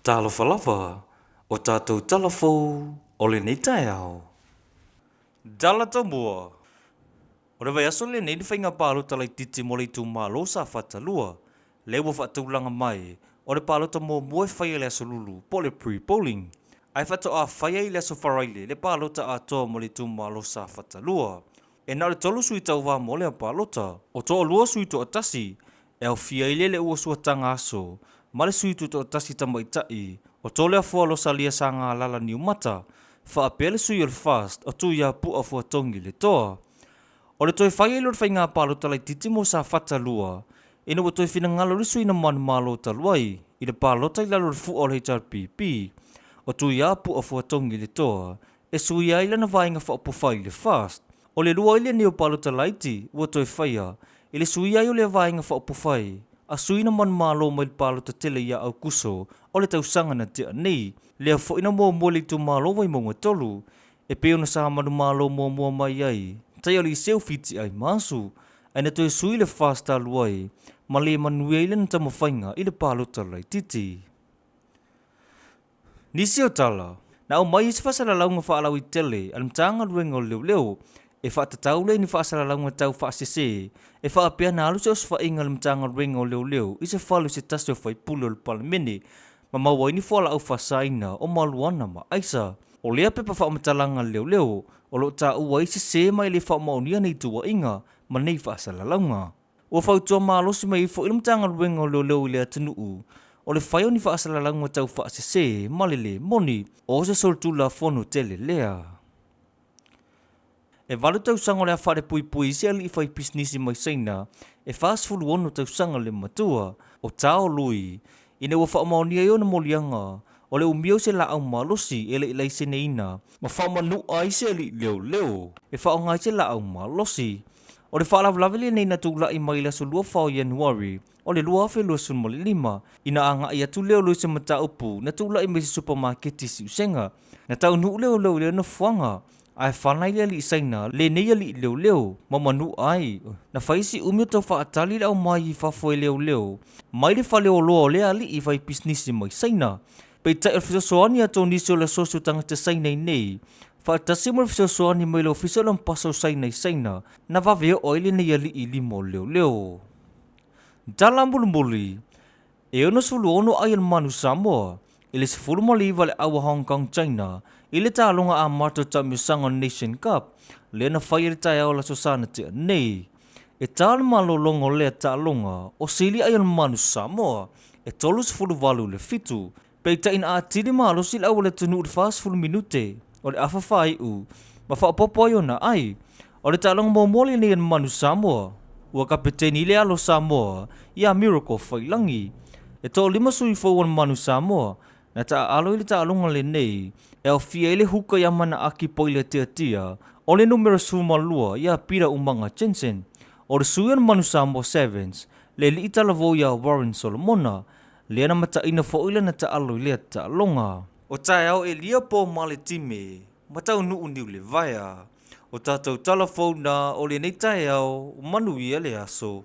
Talofa lava, o tatou tala fou o lenei taeao. Tala Tomua, O le vaiaso lenei le faiga palota laitiiti mo le itumalo o Safata 2, lea ua faatulaga mai, o le palota muamua e faia i le Aso Lulu po o le pre-polling, ae faatoa faia i le Aso Faraile le palota atoa mo le itumalo o Safata 2. E na o le tolu sui tauva mo lea palota, o toalua sui toatasi e aofia ai le le ua suataga aso ma le sui tutoatasi tamaitai o Toleafoa Losalia Sagalala Niumata, faapea le sui o le FAST o Tuiapu'a Fuatogi Letoa. O le toe fai ai lea o le faiga palota laitiiti mo Safata 2, ina ua toe finagalo le sui na manumalo talu ai i le palota i lalo o le fu'a o le HRPP, o Tuiapu'a Fuatogi Letoa, e suia ai lana vaega faaupufai i le FAST. O le lua ai lenei o palota laiti ua toe faia i le suia ai o lea vaega faaupufai a sui na manumalo mai le palota tele ia Aukuso o le tausaga na tea nei, lea foi na muamua i le itumalo Vaimauga 3 e pei ona sa manumalo muamua mai ai Taialii Fiti Aimasu, ae na toe sui le FAST talu ai ma le manuia ai lana taumafaiga i le palota laitiiti. Nisi o tala, na aumai ai se faasalalauga faalauaitele a le Matagaluega o Leoleo e faatatau lea i ni faasalalauga tau faasese e faapea na alu se osofaiga a le Matagaluega o Leoleo i se fale o se tasi o faipule o le Palemene ma maua ai ni fualaau faasaina o maluana ma aisa. O lea pepa faamatalaga a le Leoleo o lo o taua ai sese ma e le faamaonia nei tuuaiga ma nei faasalalauga. Ua fautua malosi mai ai foi le Matagaluega o Leoleo i le atunuu, o le fai o ni faasalalauga tau faasese ma le lē moni, o se solitulafono tele lea. E valu tausaga o le a faalepuipui se alii fai pisinisi mai Saina e 46 tausaga le matua, o Tao Lui, ina ua faamaonia ai ona moliaga o le umia o se laau malosi e le i laiseneina ma faamanu'a ai se alii leoleo e faaaoga ai se laau malosi. O le faalavelave lenei na tula'i mai i le aso 24 o Ianuari o le 2025 ina aga'i atu leoleo i se mataupu na tula'i mai i se supamaketi i Si'usega. Na taunuu leoleo i lea nofoaga ae fana ai le alii Saina lenei alii leoleo ma manu'a ai. Na fai si umi o tau faatali le aumai i fafo e leoleo mai le faleoloa o lea alii fai pisinisi mai Saina. Peitai o le fesoasoani atu o nisi o le asosi o tagata Saina iinei, faatasi ma le fesoasoani mai le Ofisa o le Ampasa o Saina i Saina, na vave oo ai lenei alii i lima o leoleo. Tala mulimuli, e 66 ai a le Manu Samoa i le 19 le aua Hong Kong China i le taaloga amata o taamiosaga o le Nation Cup lea na faia i le taeao o le Aso Sa na tea nei. E ta le malologa o lea taaloga o sili ai o le Manu Samoa e 38 i le 7, peitai na atili malosi le auala atunuu i le 40 minute o le afa faaiu ma faaopoopo ai ona ai. O le taaloga muamua lenei a le Manu Samoa ua kapeteni le alo Samoa ia Miracle Faiilagi. E toalima sui fou o le Manu Samoa na taaalo i le taaloga lenei e aofia ai le huka ia Manaaki Poile Tiatia o le numera 12 ia Peter Umaga Jensen, o le sui o le Manu Samoa Sevens le alii talavou ia Warren Solomona, lea na mataina foi lana taalo i lea taaloga. O taeao Elia po Maletime ma taunuu Niulevaea. O tatou tala fou na o lenei taeao, manuia le aso.